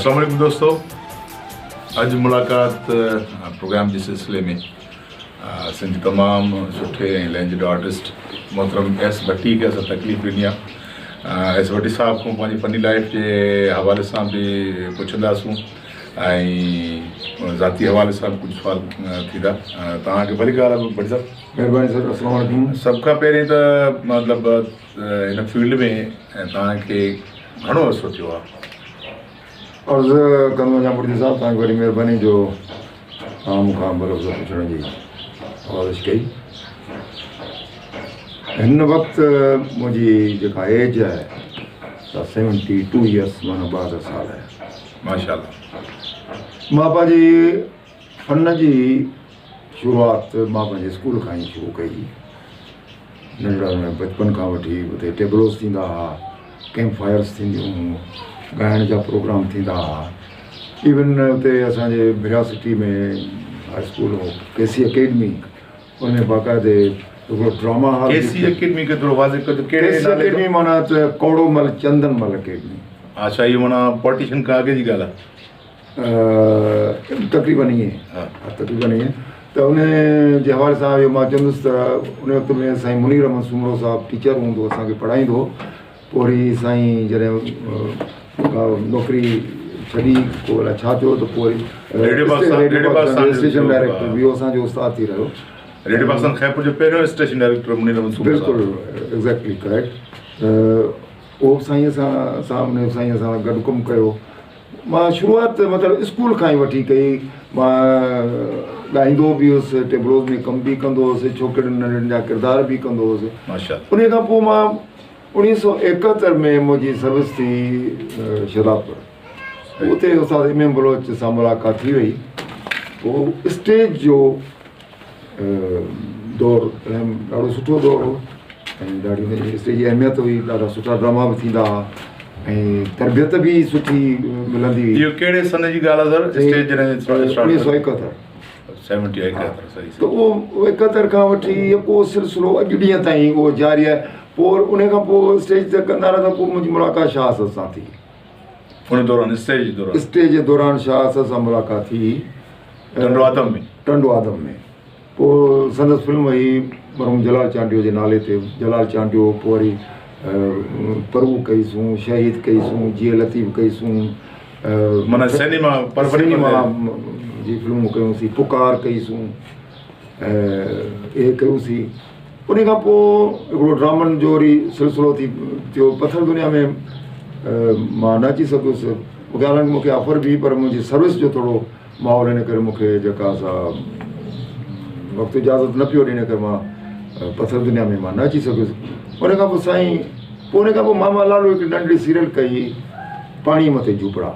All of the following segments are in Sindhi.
السلام عليڪم دوستو اڄ ملاقات پروگرام جي سلسلي ۾ سنڌ تمام سٺي ۽ ليجنڊ آرٽسٽ محترم ايس ڀٽي کي اسان تڪليف ڏني آهي ايس ڀٽي صاحب کان پنهنجي فني لائف جي حوالي سان به پڇنداسون ۽ ذاتي حوالي سان به ڪجهه سوال ٿيندا توهان کي ڀلي ڪار ڀٽي صاحب مهرباني سر السلام عليڪم سڀ کان پهرين ته مطلب هن فيلڊ ۾ توهان کي گهڻو عرصو ٿيو آهي؟ عرض ڪندو وڃان مرتضي صاحب توهان جي وڏي مهرباني جو توهان مون کان ٻه لفظ پڇڻ جي نوازش ڪئي. هن وقت منهنجي جيڪا ايج آهي سا سيونٽي ٽو ايئرس معنيٰ 72 سال آهي. ماشاء الله. مان پنهنجي فن جي شروعات مان پنهنجي اسڪول کان ئي شروع ڪئي هئي. ننڍڙا ۾ بچپن کان وٺي اتي ٽيبلوز ٿيندا هئا، ڪيمپ فائرس ٿينديون هيون، ڳائڻ جا پروگرام ٿيندا هئا. ايون اتي اسان جي ڀريا سٽي ۾ هاء اسڪول هو ڪي سي اڪيڊمي ان ۾ باقاعدي هڪڙو ڊراما هال ڪي سي اڪيڊمي کي ٿورو واضح ڪجو ڪهڙي ڪي سي اڪيڊمي معنيٰ ته ڪوڙو مل چندن مل اڪيڊمي. اڇا اهو معنيٰ پارٽيشن کان اڳي جي ڳالهه آهي. تقريبن ائين تقريبن ائين ته ان جي حوالي سان اهو مان چوندس ته ان وقت ۾ سائين منير احمد سومرو صاحب ٽيچر هوندو اسان کي پڙهائيندو هو پوء وري سائين جڏهن نوڪري ڇڏي پوء الائي ڇا ٿيو ته پوء وري اسٽيشن ڊائريڪٽر به اسان جو استاد ٿي رهيو. ريڊيو پاڪستان خيرپور جو پهريون اسٽيشن ڊائريڪٽر منير احمد سومرو صاحب. بلڪل ايگزيڪٽلي ڪريڪٽ اهو به سائين سان سان ان سائين سان گڏ ڪم ڪيو. مان شروعات مطلب اسڪول کان ئي وٺي ڪئي. مان ڳائيندو به هيس، ٽيبلوز ۾ ڪم به ڪندو هوس، ڇوڪرين ننڍڙين جا ڪردار به ڪندو هوس. انهيء کان پوء مان 1971 ۾ منهنجي سروس ٿي شهدادپور. اتي استاد ايم ايم بلوچ سان ملاقات ٿي وئي. پوء اسٽيج جو دور ڏاڍو سٺو دور هو ۽ ڏاڍي ان جي اسٽيج جي اهميت هئي ڏاڍا سٺا ڊراما به ٿيندا هئا ۽ تربيت به سٺي ملندي هئي. اهو ڪهڙي سن جي ڳالهه آهي سر اسٽيج جڏهن اسٽارٽ 1971 سيونٽي 71 صحيح ته اهو 71 کان وٺي يڪو سلسلو اڄ ڏينهن تائين اهو جاري آهي پوء ان کان پوء اسٽيج تي ڪندا رهندا پوء منهنجي ملاقات شاهه اسد سان ٿي. ان دوران اسٽيج جي دوران اسٽيج جي دوران شاهه اسد سان ملاقات ٿي. ٽنڊو آدم ۾. ٽنڊو آدم ۾ پوء سندس فلم هئي مرحوم جلال چانڊيو جي نالي تي جلال چانڊيو پوء وري پرو ڪئي سون شهيد ڪئي سون جيئي لطيف ڪئي سون معنيٰ سئنيما سئنيما جي فلمون ڪيون سين پڪار ڪئي سون اهي ڪيون سين ان کان پوء هڪڙو ڊرامن جو وري سلسلو ٿي ٿيو پٿر دنيا ۾ مان نه اچي سگهيس مون کي حالانڪه مون کي آفر به هئي پر منهنجي سروس جو ٿورو ماحول ان ڪري مون کي جيڪا سا وقت اجازت نه پيو ڏي ان ڪري مان پٿر دنيا ۾ مان نه اچي سگهيس ان کان پوء سائين پوء ان کان پوء ماما لالو هڪ ننڍڙي سيريل ڪئي پاڻي مٿي جهوپڙا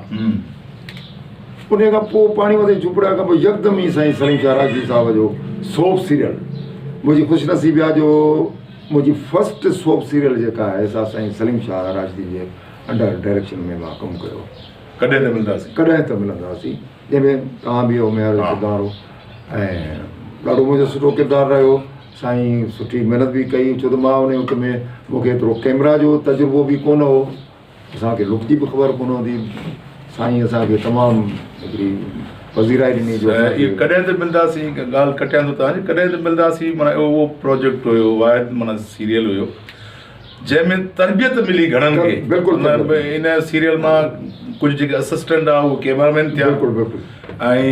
ان کان پوء پاڻي مٿي جهوپڙا کان پوء يڪدم ئي سائين سليم شاهه راشدي صاحب جو سوپ سيريل منهنجي خوش نصيبي آهي جو منهنجي فرسٽ سوپ سيريل جيڪا آهي سا سائين سليم شاهه راشدي جي انڊر ڊائريڪشن ۾ مان ڪم ڪيو. ڪڏهن ته ملنداسين. ڪڏهن ته ملنداسين جنهن ۾ توهان به ميار جو ڪردار هو ۽ ڏاڍو منهنجو سٺو ڪردار رهيو سائين سٺي محنت به ڪئي ڇو ته مان ان وقت ۾ مون کي ايترو ڪيمرا جو تجربو به ڪونه هو اسان کي لڪ جي به خبر ڪونه هوندي سائين اسان کي تمام هڪڙي پذيرائي ڏني جو ڪڏهن ته ملنداسين ڳالهه ڪٽيان ٿو توهان جي ڪڏهن ته ملنداسين معنيٰ اهو پروجيڪٽ هيو واحد معنيٰ سيريل هيو جنهن ۾ تربيت ملي گهڻن کي بلڪل ان سيريل مان ڪجهه جيڪي اسسٽنٽ آ اهي ڪيمرا مين ٿيا بلڪل بلڪل ۽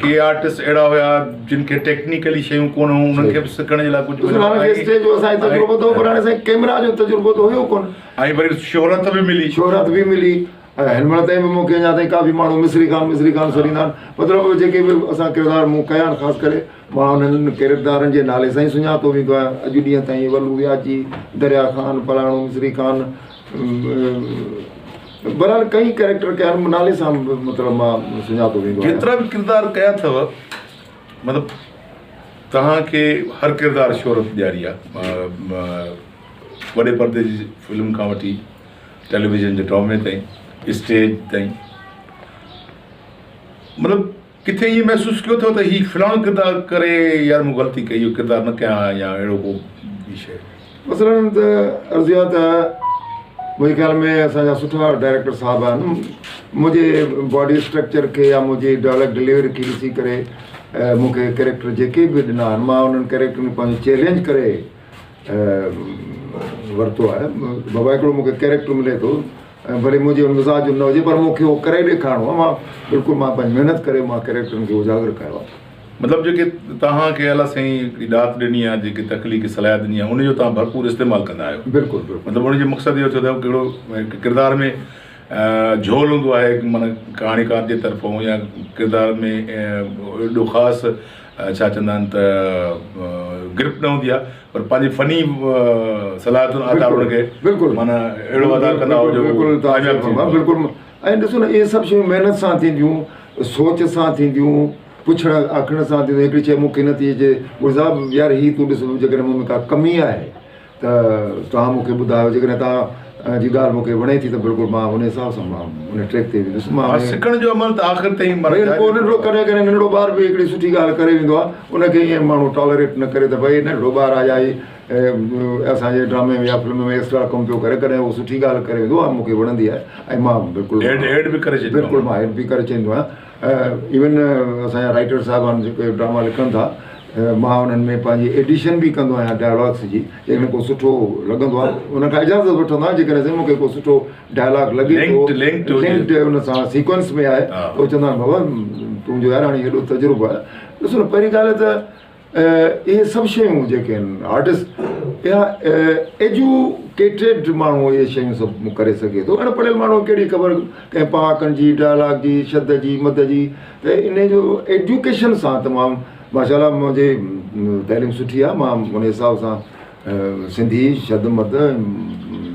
ڪي آرٽسٽ اهڙا هيا جن کي ٽيڪنيڪلي شيون ڪونه هيون انهن کي به سکڻ جي لاء ڪجهه اسٽيج جو اسان کي تجربو ته هو پر هاڻي سائين ڪيمرا جو تجربو ته هيو ڪونه ۽ وري شهرت به ملي شهرت به ملي ۽ هن مهل تائين به مون کي اڃا تائين ڪافي ماڻهو مصري خان مصري خان سڏيندا آهن مطلب جيڪي به اسان ڪردار مون ڪيا آهن خاص ڪري مان انهن ڪردارن جي نالي سان ئي سڃاتو ويندو آهيان. اڄ ڏينهن تائين ولو وياجي، دريا خان، فلاڻو مصري خان، بهرحال ڪئي ڪريڪٽر ڪيا آهن، نالي سان مطلب مان سڃاتو ويندو آهيان. جيترا به ڪردار ڪيا اٿو مطلب توهان کي هر ڪردار شهرت ڏياري آهي وڏي پردي جي فلم کان وٺي ٽيليويزن جي ڊرامي تائين اسٽيج تائين مطلب ڪٿي ائين محسوس ڪيو اٿو ته هي فلاڻو ڪردار ڪري يار مون غلطي ڪئي اهو ڪردار نه ڪيان ها يا اهڙو ڪو ٻي شيء. مثلاً ته عرض اها ته منهنجي خيال ۾ اسان جا سٺا ڊائريڪٽر صاحب آهن منهنجي باڊي اسٽرڪچر کي يا منهنجي ڊائلاگ ڊليوري کي ڏسي ڪري مون کي ڪريڪٽر جيڪي به ڏنا آهن مان انهن ڪريڪٽر ۾ پنهنجو چئلينج ڪري ورتو آهي. بابا هڪڙو مون کي ڪريڪٽر ملي ٿو ۽ ڀلي منهنجي ان مزاج جو نه هجي پر مون کي اهو ڪري ڏيکارڻو آهي. مان بلڪل مان پنهنجي محنت ڪري مان ڪريڪٽرن کي اجاگر ڪيو آهي. مطلب جيڪي توهان کي الله سائين هڪڙي ڏات ڏني آهي جيڪي تخليقي صلاحيت ڏني آهي ان جو توهان ڀرپور استعمال ڪندا آهيو. بلڪل بلڪل. مطلب ان جو مقصد اهو ٿيو ته هڪڙو هڪ ڪردار ۾ جهول هوندو آهي معنيٰ ڪهاڻيڪار جي طرفون يا ڪردار ۾ ايڏو خاص ڇا چوندا آهن ته گرپ نه هوندي آهي پر پنهنجي فني صلاحيتن آڌار ان کي بلڪل معنيٰ اهڙو ادا ڪندا هو جو بلڪل ڪامياب ٿي ويندو. بلڪل ۽ ڏسو نه اهي سڀ شيون محنت سان ٿينديون سوچ سان ٿينديون پڇڻ آکڻ سان ٿينديون هڪڙي شيء مون کي نٿي اچي گل صاحب يار هي تون ڏس جيڪڏهن مون ۾ ڪا ڪمي آهي ته توهان مون کي ٻڌايو جيڪڏهن توهان جي ڳالهه مون کي وڻي ٿي ته بلڪل مان ان حساب سان مان ان ٽريڪ تي ويندس مان ها سکڻ جو عمل ته آخر تائين ڀئي ڪو ننڍڙو ڪڏهن ڪڏهن ننڍڙو ٻار به هڪڙي سٺي ڳالهه ڪري ويندو آهي ان کي ائين ماڻهو ٽالريٽ نه ڪري ته ڀئي ننڍڙو ٻار آهي يا هي اسان جي ڊرامي ۾ يا فلم ۾ ايڪسٽرا ڪم پيو ڪري ڪڏهن هو سٺي ڳالهه ڪري ويندو آهي مون کي وڻندي آهي ۽ مان بلڪل ايڊ ايڊ به ڪري ڇڏيندو بلڪل مان ايڊ به ڪري ڇڏيندو آهيان ايون اسان جا رائيٽر صاحب آهن جيڪي ڊراما لکن ٿا مان انهن ۾ پنهنجي ايڊيشن به ڪندو آهيان ڊائلاگس جي جيڪڏهن ڪو سٺو لڳندو آهي ان کان اجازت وٺندو آهيان جيڪڏهن سائين مون کي ڪو سٺو ڊائلاگ لڳي ٿو لنڪڊ ان سان سيڪوئنس ۾ آهي ته هو چوندا آهن بابا تنهنجو يار هاڻي ايڏو تجربو آهي ڏسو نه پهرين ڳالهه ته اهي سڀ شيون جيڪي آهن آرٽسٽ اها ايجوڪيٽيڊ ماڻهو اهي شيون سڀ ڪري سگهي ٿو اڻ پڙهيل ماڻهو کي ڪهڙي خبر ڪنهن پهاڪن جي ڊائلاگ جي شد جي مد جي ته ان جو ايجوڪيشن سان تمام ماشاء الله منهنجي تعليم سٺي آهي مان ان حساب سان سنڌي شد مد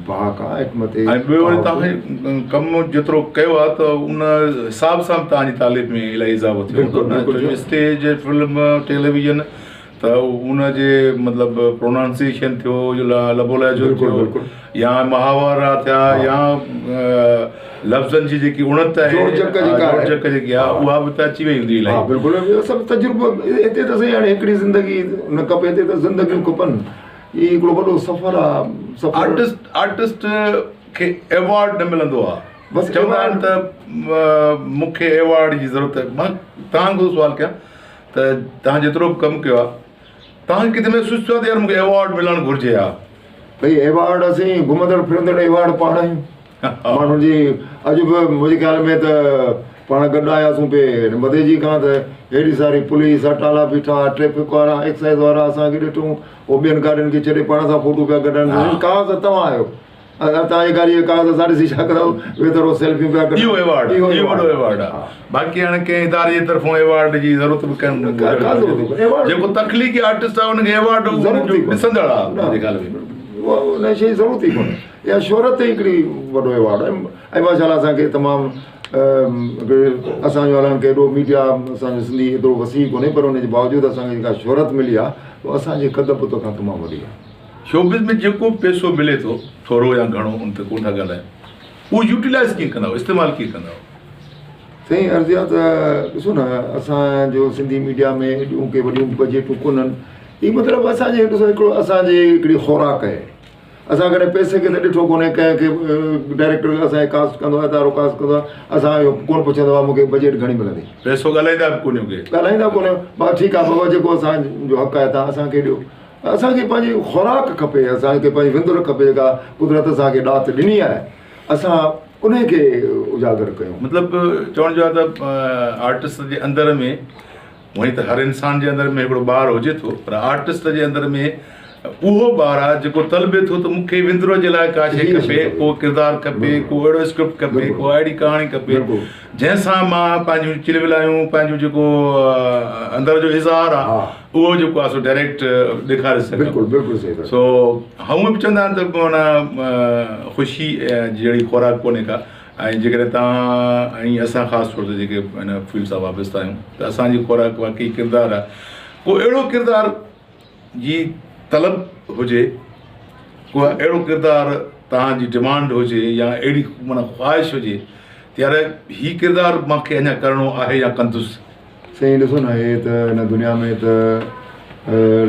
پهاڪا حڪمت ۽ ٻيو وري توهان ڪم جيترو ڪيو آهي ته ان حساب سان به توهان جي تعليم ۾ الاهي اضافو ٿيو هوندو نه ڇو جو اسٽيج فلم ٽيليويزن ته ان جي مطلب پرونانسيشن ٿيو لب و لهجو ٿيو يا محاورا ٿيا يا لفظن جي جيڪي اڻت آهي جوڙجڪ جيڪي آهي اها به ته اچي وئي هوندي الاهي. ها بلڪل اهو سڀ تجربو هتي ته سائين هاڻي هڪڙي زندگي نه کپي هتي ته زندگيون کپن هي هڪڙو وڏو سفر آ سفر آرٽسٽ آرٽسٽ کي ايوارڊ نه ملندو آ بس چوندا آهن ته مون کي ايوارڊ جي ضرورت مان توهان کان سوال ڪيان ته توهان جيترو به ڪم ڪيو آ توهان کي ڪٿي محسوس ٿيو آ ته يار مون کي ايوارڊ ملڻ گهرجي ها. ڀئي ايوارڊ اسين گهمندڙ ڦرندڙ ايوارڊ پاڻ آهيون ماڻهن جي اڄ به منهنجي خيال ۾ ته پاڻ گڏ آياسون پي مديجي کان ته هيڏي ساري پوليس اٽالا بيٺا ٽريفڪ وارا ايڪسائز وارا اسان کي ڏٺو هو ٻين گاڏين کي ڇڏي پاڻ سان فوٽو پيا ڪڍن ڪاز توهان آهيو توهان جي گاڏي جا ڪاز اسان ڏسي ڇا ڪنداسون ويتر هو سيلفيون پيا ڪڍن اهو ايوارڊ اهو وڏو ايوارڊ آهي باقي هاڻي ڪنهن اداري جي طرفون ايوارڊ جي ضرورت به ڪانه جيڪو تخليقي آرٽسٽ آهي ان کي ايوارڊ ڏسندڙ آهي منهنجي خيال ۾ ان شيء جي ضرورت ئي ڪونهي اها شهرت ئي هڪڙي وڏو ايوارڊ آهي ۽ ماشاء الله اسان کي تمام اسان جو حالانڪه ايڏو ميڊيا اسان جو سنڌي ايترو وسيع ڪونهي پر ان جي باوجود اسان کي جيڪا شهرت ملي آهي اها اسان جي قد بت کان تمام وڏي آهي. شوبز ۾ جيڪو به پئسو ملي ٿو ٿورو يا گهڻو ان تي ڪونه ٿا ڳالهايون اهو يوٽيلائز ڪيئن ڪندا آهيو استعمال ڪيئن ڪندا آهيو؟ سائين عرض اها ته ڏسو نه اسان جو سنڌي ميڊيا ۾ ايڏيون ڪي وڏيون بجيٽون ڪونهن هي مطلب اسان جي ڏسو هڪڙو اسان جي هڪڙي خوراڪ آهي اسان ڪڏهن پئسي کي ته ڏٺو ڪونهي ڪنهن کي ڊائريڪٽر اسان کي ڪاسٽ ڪندو آهي ادارو ڪاسٽ ڪندو آهي اسان اهو ڪونه پڇندو آهي مون کي بجيٽ گهڻي ملندي. پئسو ڳالهائيندا به ڪونهيو ڪي. ڳالهائيندا ڪونهيو بابا ٺيڪ آهي بابا جيڪو اسان جو حق آهي تان اسان کي ڏيو اسان کي پنهنجي خوراڪ کپي اسان کي پنهنجي وندر کپي جيڪا قدرت اسان کي ڏات ڏني آهي اسان انهي کي اجاگر ڪيون. مطلب چوڻ جو آهي ته آرٽسٽ جي اندر ۾ هونئن ته هر انسان جي اندر ۾ هڪڙو ٻار هجي ٿو پر آرٽسٽ جي اندر ۾ اهو ٻار آهي جيڪو طلبي ٿو ته مون کي وندر جي لاء ڪا شيء کپي، ڪو ڪردار کپي، ڪو اهڙو اسڪرپٽ کپي، ڪو اهڙي ڪهاڻي کپي جنهن سان مان پنهنجون چلولايون پنهنجو جيڪو اندر جو اظهار آهي اهو جيڪو آهي سو ڊائريڪٽ ڏيکاري سگهان. سو هونئن به چوندا آهن ته معنيٰ خوشي جهڙي خوراڪ ڪونهي ڪا. ۽ جيڪڏهن توهان ۽ اسان خاص طور تي جيڪي هن فيلڊ سان وابسته آهيون ته اسان جي خوراڪ واقعي ڪردار آهي ڪو اهڙو ڪردار جي طلب هجي ڪو اهڙو ڪردار توهان جي ڊمانڊ هجي يا اهڙي معنيٰ خواهش هجي ته يار هي ڪردار مان کي اڃا ڪرڻو آهي يا ڪندس. سائين ڏسو نه هي ته هن دنيا ۾ ته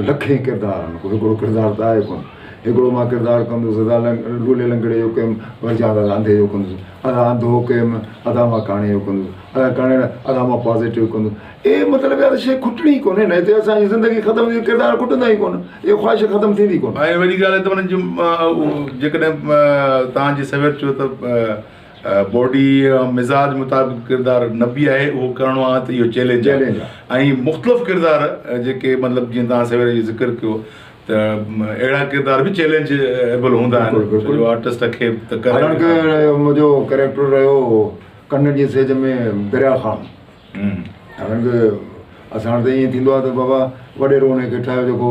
لکين ڪردار آهن ڪو هڪڙو ڪردار ته آهي ڪونه. هڪڙو مان ڪردار ڪندس ادا لولي لنگڙي جو ڪيم وري چوان ادا انڌي جو ڪندس ادا انڌو ڪيم ادا مان ڪاڻي جو ڪندس ادا ڪاڻي ادا مان پازيٽو ڪندس اي مطلب اها ته شيء کٽڻي ئي ڪونهي نه هتي اسان جي زندگي ختم ٿي ڪردار کٽندا ئي ڪونه اها خواهش ختم ٿيندي ڪونه. ۽ وڏي ڳالهه ته انهن جو جيڪڏهن توهان جي سوير چيو ته باڊي مزاج مطابق ڪردار نه به آهي اهو ڪرڻو آهي ته اهو چئلينج آهي ۽ مختلف ڪردار جيڪي مطلب جيئن توهان سوير جو ذڪر ڪيو ته اهڙا ڪردار به چئلينج ايبل هوندا آهن جو آرٽسٽ کي ته ڪري منهنجو ڪريڪٽر رهيو ڪنن جي سيج ۾ دريا خان حالانڪه اسان وٽ ته ائين ٿيندو آهي ته بابا وڏيرو ان کي ٺاهيو جيڪو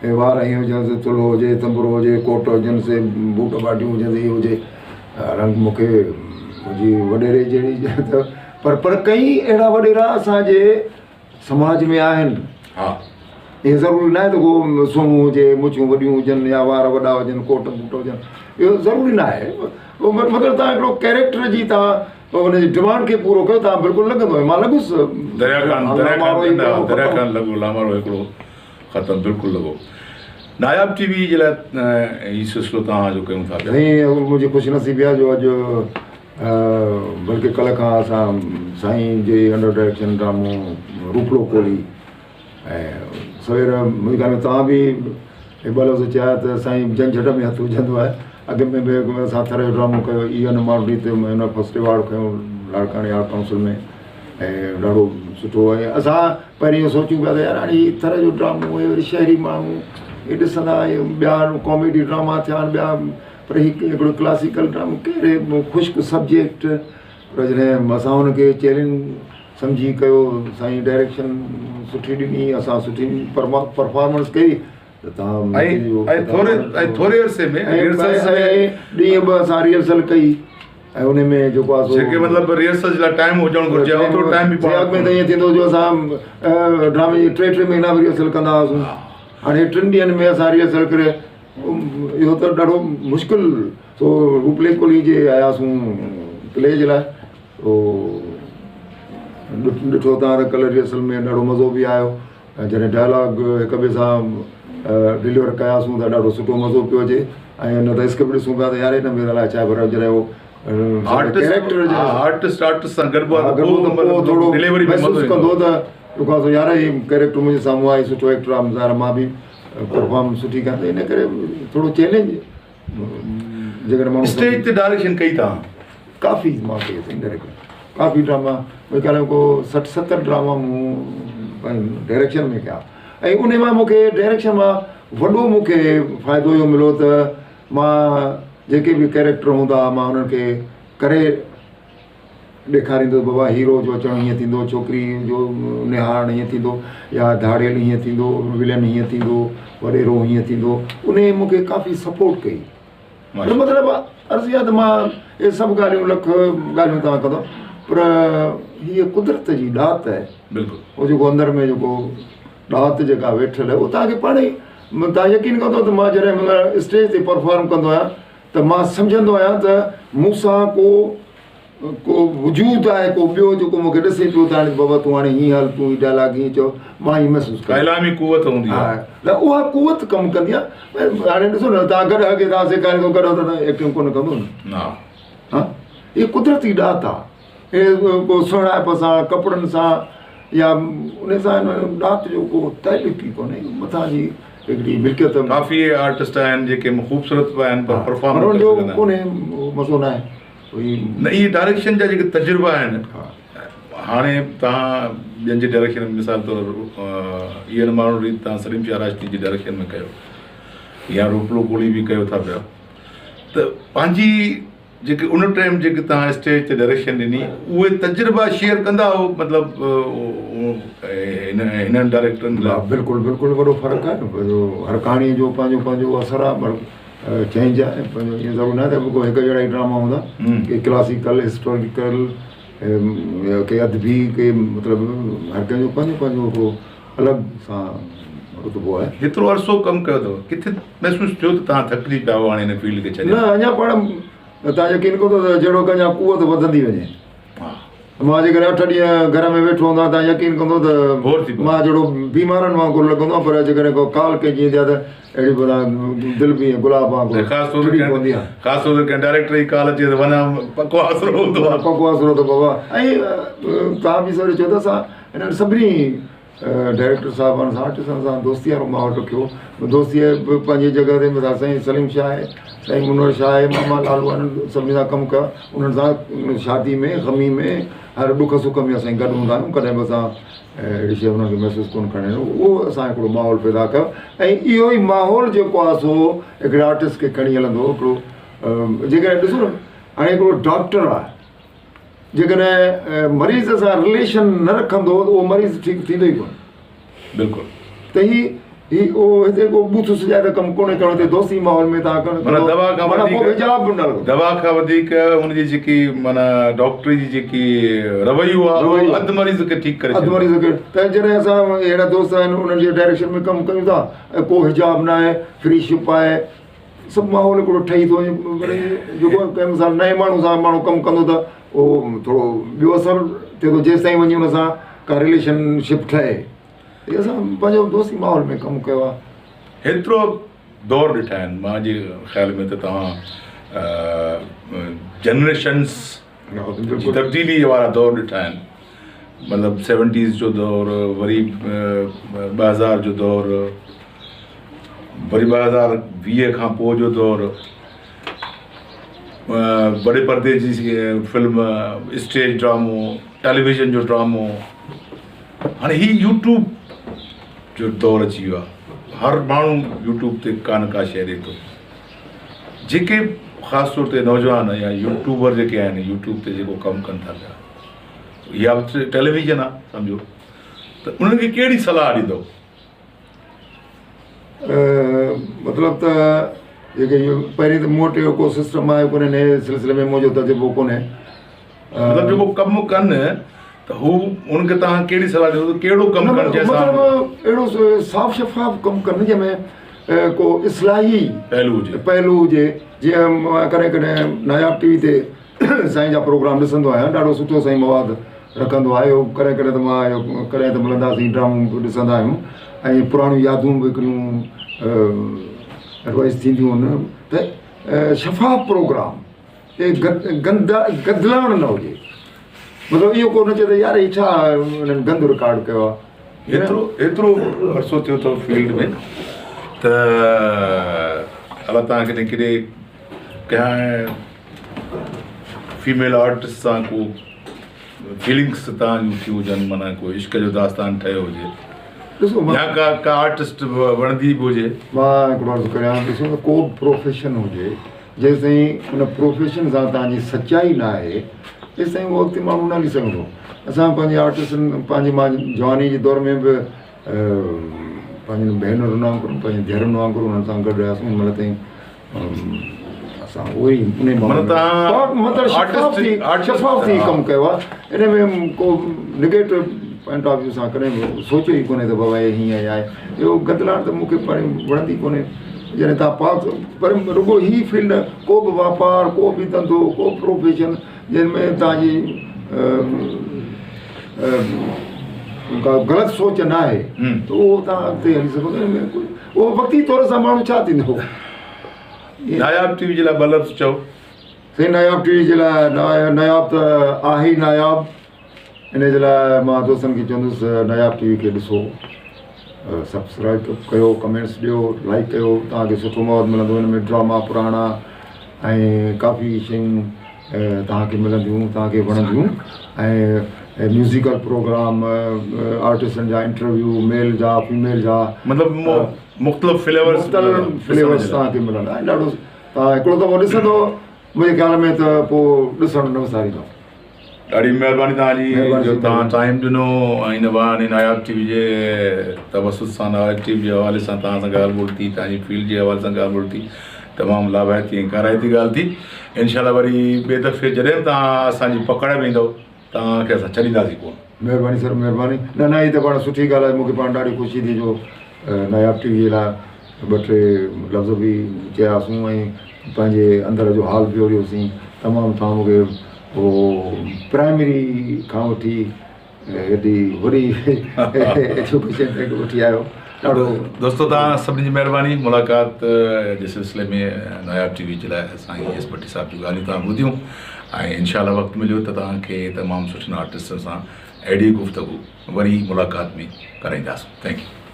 اهي وار ائين هجنس ٿلهو هجي تنبرو هجي ڪوٽ هجنس بوٽ باٽيون هجنس هي هجي حالانڪه مون کي منهنجي وڏيري جهڙي ته پر پر ڪئي اهڙا وڏيرا اسانجي سماج ۾ آهن ها اهو ضروري ناهي ته ڪو سهڻو هجي مڇون وڏيون هجن يا وار وڏا هجن ڪوٽ بوٽ هجن اهو ضروري ناهي مطلب تان هڪڙو ڪيريڪٽر جي تان ان جي ڊمانڊ کي پورو ڪيو تان بلڪل لڳندو مان لڳس دريا خان دريا خان دريا خان لڳو لامارو هڪڙو ختم بلڪل لڳو ناياب ٽي وي جي لاء هي سلسلو توهان جو ڪيون ٿا پيا. سائين منهنجي خوش نصيبي آهي جو اڄ بلڪه ڪلهه کان اسان سائين جي انڊر ڊائريڪشن ڊرامو روپلو ڪولهي ۽ سوير منهنجي خيال ۾ توهان به هي ٻه لفظ چيا ته سائين جهنجهٽ ۾ هٿ وجهندو آهي اڳ ۾ به اسان ٿر جو ڊرامو ڪيو اي ان مارڊي تي هن فرسٽ ايوارڊ کنيو لاڙڪاڻي آرٽ ڪائونسل ۾ ۽ ڏاڍو سٺو ۽ اسان پهرين اهو سوچيون پيا ته يار هاڻي هي ٿر جو ڊرامو هي وري شهري ماڻهو هي ڏسندا هي ٻيا ڪاميڊي ڊراما ٿيا آهن ٻيا پر هي هڪڙو ڪلاسيڪل ڊرامو ڪهڙي خشڪ سبجيڪٽ پر جڏهن اسان ان کي چئلينج سمجهي ڪيو سائين ڊائريڪشن سٺي ڏني اسان سٺي پرفارمنس ڪئي ته تان ۽ ٿوري ۽ ٿوري عرصي ۾ ڏينهن ٻه اسان ريهرسل ڪئي ۽ ان ۾ جيڪو آهي سو جيڪي مطلب ريهرسل جي لاء ٽائيم هجڻ گهرجي اوترو ٽائيم به پاڻ ۾ ته ائين ٿيندو جو اسان ڊرامي جي ٽي ٽي مهينا به ريهرسل ڪندا هئاسون هاڻي ٽن ڏينهن ۾ اسان ريهرسل ڪري اهو ته ڏاڍو مشڪل سو روپلي ڪولهي جي آياسون پلي جي لاء سو ڏٺو تان ته ڪلهه ريهرسل ۾ ڏاڍو مزو به آيو ۽ جڏهن ڊائلاگ هڪ ٻئي سان ڊليور ڪياسون ته ڏاڍو سٺو مزو پيو اچي ۽ نه ته اسڪرپٽ ڏسون پيا ته يار هن ۾ الائي ڇا پر جڏهن هو ڪيريڪٽر آرٽسٽ آرٽسٽ سان گڏبو آهي ته پوء ٿورو ڊليوري محسوس ڪندو ته جيڪو آهي سو يار هي ڪيريڪٽر منهنجي سامهون آهي سٺو ايڪٽر آهي ظاهر مان به پرفارم سٺي ڪيان ته ان ڪري ٿورو چئلينج جيڪڏهن ماڻهو اسٽيج تي ڊائريڪشن ڪئي تان ڪافي مان ڪئي اٿئي ڊائريڪشن ڪافي ڊراما منهنجي خيال ۾ ڪو 60 70 ڊراما مون ڊائريڪشن ۾ ڪيا ۽ ان مان مونکي ڊائريڪشن مان وڏو مونکي فائدو اهو مليو ته مان جيڪي به ڪيريڪٽر هوندا مان انهن کي ڪري ڏيکاريندو بابا هيرو جو اچڻ هيئن ٿيندو ڇوڪري جو نهارڻ هيئن ٿيندو يا ڌاڙيل هيئن ٿيندو ولن هيئن ٿيندو وڏيرو هيئن ٿيندو انهي مون کي ڪافي سپورٽ ڪئي مطلب عرض اها ته مان اهي سڀ ڳالهيون لک ڳالهيون توهان ڪندو پر هيء قدرت جي ڏات آهي بلڪل هو جيڪو اندر ۾ جيڪو ڏات جيڪا ويٺل آهي اهو توهان کي پاڻ ئي توهان يقين ڪندو ته مان جڏهن اسٽيج تي پرفارم ڪندو آهيان ته مان سمجهندو آهيان ته مون سان ڪو ڪو وجود آهي ڪو ٻيو جيڪو مون کي ڏسي پيو ته هاڻي بابا تون هاڻي هيئن هل تون هي ڊائلاگ هيئن چئو مان هيئن محسوس ڪيان. الهامي قوت هوندي آهي. ته اها قوت ڪم ڪندي آهي هاڻي ڏسو نه توهان گڏهه کي توهان سيکاريندو گڏهه ته ايڪٽنگ ڪونه ڪندو نه. ها هي قدرتي ڏات آهي هي ڪو سهڻائپ سان ڪپڙن سان يا ان سان ڏات جو ڪو تعلق ئي ڪونهي مٿان جي هڪڙي ملڪيت. ڪافي آرٽسٽ آهن جيڪي خوبصورت به آهن پر پرفارم نه ڪري سگهندا آهن. ڪونهي مزو ناهي. نه اهي ڊائريڪشن جا جيڪي تجربا آهن هاڻي توهان ٻين جي ڊائريڪشن ۾ مثال طور ايئن ماڻهو ريت توهان سليم شاهه راشدي جي ڊائريڪشن ۾ ڪيو يا روپلو ڪولهي به ڪيو ٿا پيا ته پنهنجي جيڪي ان ٽائيم جيڪي توهان اسٽيج تي ڊائريڪشن ڏني اهي تجربا شيئر ڪندا هو مطلب هنن ڊائريڪٽرن لاء بلڪل بلڪل وڏو فرق آهي هر ڪهاڻي جو پنهنجو پنهنجو اثر آهي چئنج آهي پنهنجو ائين ضرور ناهي ته رڳو هڪ جهڙا ئي ڊراما هوندا ڪي ڪلاسيڪل هسٽاريڪل ڪي ادبي ڪي مطلب هر ڪنهن جو پنهنجو پنهنجو هڪڙو الڳ سان رتبو آهي. هيترو عرصو ڪم ڪيو اٿو ڪٿي محسوس ٿيو ته توهان ٿڪجي پيا آهيو هاڻي هن فيلڊ کي ڇڏيان؟ نه اڃا پاڻ توهان يقين ڪندو ته جهڙوڪ اڃا قوت وڌندي وڃي. ها. مان جيڪڏهن 8 ڏينهن گهر ۾ ويٺو هوندو آهيان توهان يقين ڪندو ته بور ٿي پوندو. مان جهڙو بيمارن وانگر لڳندو آهيان پر جيڪڏهن ڪو ڪال ڪنهن جي ايندي آهي ته اهڙي ڀلا دل به ائين گلاب وانگر خاص طور ٽڙي پوندي آهي. خاص طور تي ڪنهن ڊائريڪٽر جي ڪال اچي ته وڃان پڪو آسرو هوندو آهي. پڪو آسرو ته بابا ۽ توهان به سر چئو ته اسان هنن سڀني ڊائريڪٽر صاحبان سان آرٽسٽن سان دوستي وارو ماحول رکيو. دوستي به پنهنجي جڳهه تي مثال سائين سليم شاهه آهي، سائين منور شاهه آهي، ماما لالو آهن، سڀني سان ڪم ڪيو. انهن سان شادي ۾ غمي ۾ هر ڏک سک ۾ اسان گڏ هوندا آهيون. ڪڏهن به اسان اهڙي شيء انهن کي محسوس ڪونه ڪرڻ ڏنو. اهو اسان هڪڙو ماحول پيدا ڪيو ۽ اهو ئي ماحول جيڪو آهي سو هڪڙي آرٽسٽ کي کڻي هلندو. هڪڙو جيڪڏهن ڏسو نه هاڻي هڪڙو ڊاڪٽر آهي، جيڪڏهن مريض سان رليشن نه رکندو ته اهو مريض ٺيڪ ٿيندو ئي ڪونه. بلڪل. ته هي هي اهو هتي ڪو ٻوٿ سجائي ته ڪم ڪونهي ڪرڻو، هتي دوستي ماحول ۾ توهان ڪم معنيٰ دوا کان معنيٰ ڪو وڌيڪ حجاب به نه لڳندو. دوا کان وڌيڪ ان جي جيڪي معنيٰ ڊاڪٽري جي جيڪي رويو آهي اهو رويو. اڌ مريض کي ٺيڪ ڪري اڌ ڇڏيندو. مريض کي ته جڏهن اسان اهڙا دوست آهن انهن جي ڊائريڪشن ۾ ڪم ڪيون ٿا ۽ ڪو حجاب نه آهي، فري شپ آهي، سڀ ماحول هڪڙو ٺهي ٿو وڃي. وري جيڪو ڪنهن مثال نئين ماڻهو سان ماڻهو ڪم ڪندو ته اهو ٿورو ٻيو اثر ٿئي ٿو جيستائين وڃي ان سان ڪا رليشن شپ ٺهي. هي اسان پنهنجو دوستي ماحول ۾ ڪم ڪيو آهي. هيترو دور ڏٺا آهن منهنجي خيال ۾ ته توهان جنريشنس جي تبديلي وارا دور ڏٺا آهن، مطلب سيونٽيز جو دور، وري 2000 جو دور، وري 2020 کان پوء جو دور، وڏي پردي جي فلم، اسٽيج ڊرامو، ٽيليويزن جو ڊرامو، هاڻي هي يوٽيوب جو دور اچي ويو آهي. هر ماڻهو يوٽيوب تي ڪا نه ڪا شيء ڏئي ٿو. جيڪي خاص طور تي نوجوان يا يوٽيوبر جيڪي آهن يوٽيوب تي جيڪو ڪم ڪن ٿا پيا، يا ٽيليويزن آهي سمجهو، ته انهن کي ڪهڙي صلاح ڏيندو؟ مطلب ته جيڪي پهرين ته مون وٽ اهو ڪو سسٽم آهي ڪونهي، ان سلسلي ۾ منهنجو تجربو ڪونهي. مطلب جيڪو ڪم ڪن ته هو انهن کي توهان ڪهڙي صلاح ڏيندو ته ڪهڙو ڪم ڪن جنهن سان مطلب اهڙو صاف شفاف ڪم ڪن جنهن ۾ ڪو اصلاحي پهلو هجي، پهلو هجي. جيئن مان ڪڏهن ڪڏهن ناياب ٽي وي تي سائين جا پروگرام ڏسندو آهيان، ڏاڍو سٺو سائين مواد رکندو آهي. اهو ڪڏهن ڪڏهن ته مان اهو ڪڏهن ته ملنداسين ڊرامو به ڏسندا آهيون ۽ پراڻيون يادون به هڪڙيون ايڊوائز ٿينديون آهن. ته شفاف پروگرام گدلاڻ نه هجي، مطلب اهو ڪو نه چئي ته يار هي ڇا هنن گند رڪارڊ ڪيو آهي. ايترو ايترو عرصو ٿيو اٿو فيلڊ ۾ ته الا توهان کي ڪڏهن ڪنهن فيميل آرٽسٽ سان ڪو فيلنگس توهان جون ٿيون هجن، معنيٰ ڪو عشق جو داستان ٺهيو هجي ڏسو يا ڪا ڪا آرٽسٽ وڻندي به هجي؟ مان هڪڙو عرض ڪريان، ڏسو ته ڪو به پروفيشن هجي، جيستائين ان پروفيشن سان توهان جي سچائي نه آهي تيستائين اهو اڳتي ماڻهو نه هلي سگهندو. اسان پنهنجي آرٽسٽن پنهنجي مان جواني جي دور ۾ به پنهنجن ڀينرن وانگر پنهنجي ڌيئرن وانگر انهن سان گڏ رهياسون. هن مهل تائين اسان اهو ئي ان مطلب شفاف ٿي شفاف ٿي ڪم ڪيو آهي. ان ۾ ڪو نگيٽو پوائنٽ آف ويو سان ڪڏهن به سوچيو ئي ڪونهي ته بابا هي هيئن آهي. اهو گدلاڻ ته مون کي وڻندي ڪونهي. جڏهن توهان پاڪ پر رڳو هي فيلڊ نه، ڪو به واپار، ڪو به ڌنڌو، ڪو به پروفيشن جنهن ۾ توهان جي ڪا غلط سوچ نه آهي ته اهو توهان اڳتي هلي سگهو ٿا. ان ۾ اهو وقتي طور سان ماڻهو ڇا ٿيندو. ناياب ٽي وي جي لاء ٻه لفظ چئو. سائين ناياب ٽي وي جي لاء ناياب ته آهي ئي ناياب. ان جي لاء مان دوستن کي چوندس ناياب ٽي وي کي ڏسو، سبسڪرائب ڪيو، ڪمينٽس ڏيو، لائڪ ڪيو، توهان کي سٺو مواد ملندو. ان ۾ ڊراما پراڻا ۽ ڪافي شيون توهان کي ملنديون، توهان کي وڻنديون ۽ ميوزيڪل پروگرام، آرٽسٽن جا انٽرويو، ميل جا فيميل جا، مطلب مختلف فليورس، مختلف فليورس توهان کي ملندا ۽ ڏاڍو توهان هڪڙو دفعو ڏسندو منهنجي خيال ۾ ته پوء ڏسڻ نه وساريندو. ڏاڍي مهرباني توهان جي جو توهان ٽائيم ڏنو ۽ ان بهاني ناياب ٽي وي جي توسط سان ناياب ٽي وي جي حوالي سان توهان سان ڳالهه ٻولهه ٿي، توهان جي فيلڊ جي حوالي سان ڳالهه ٻولهه ٿي، تمام لاڀائتي ۽ ڪارائتي ڳالهه ٿي. انشاء الله وري ٻئي دفعي جڏهن به توهان اسان جي پڪڙ ۾ ايندؤ توهان کي اسان ڇڏينداسين ڪونه. مهرباني سر مهرباني. نه نه هي ته پاڻ سٺي ڳالهه آهي، مون کي پاڻ ڏاڍي خوشي ٿي جو ناياب ٽي وي جي لاء ٻه ٽي لفظ به چياسون ۽ پنهنجي اندر جو حال به اوريوسين. تمام توهان مون کي پوء پرائمري کان وٺي هيڏي وڏي ايجوڪيشن تائين وٺي آيو ڏاڍو. دوستو توهان سڀني جي مهرباني ملاقات جي سلسلي ۾ ناياب ٽي وي جي لاء سائين ايس ڀٽي صاحب جون ڳالهيون توهان ٻڌيون ۽ انشاء الله وقت مليو ته توهان کي تمام سٺن آرٽسٽن سان اهڙي گفتگو وري ملاقات ۾ ڪرائينداسون thank you.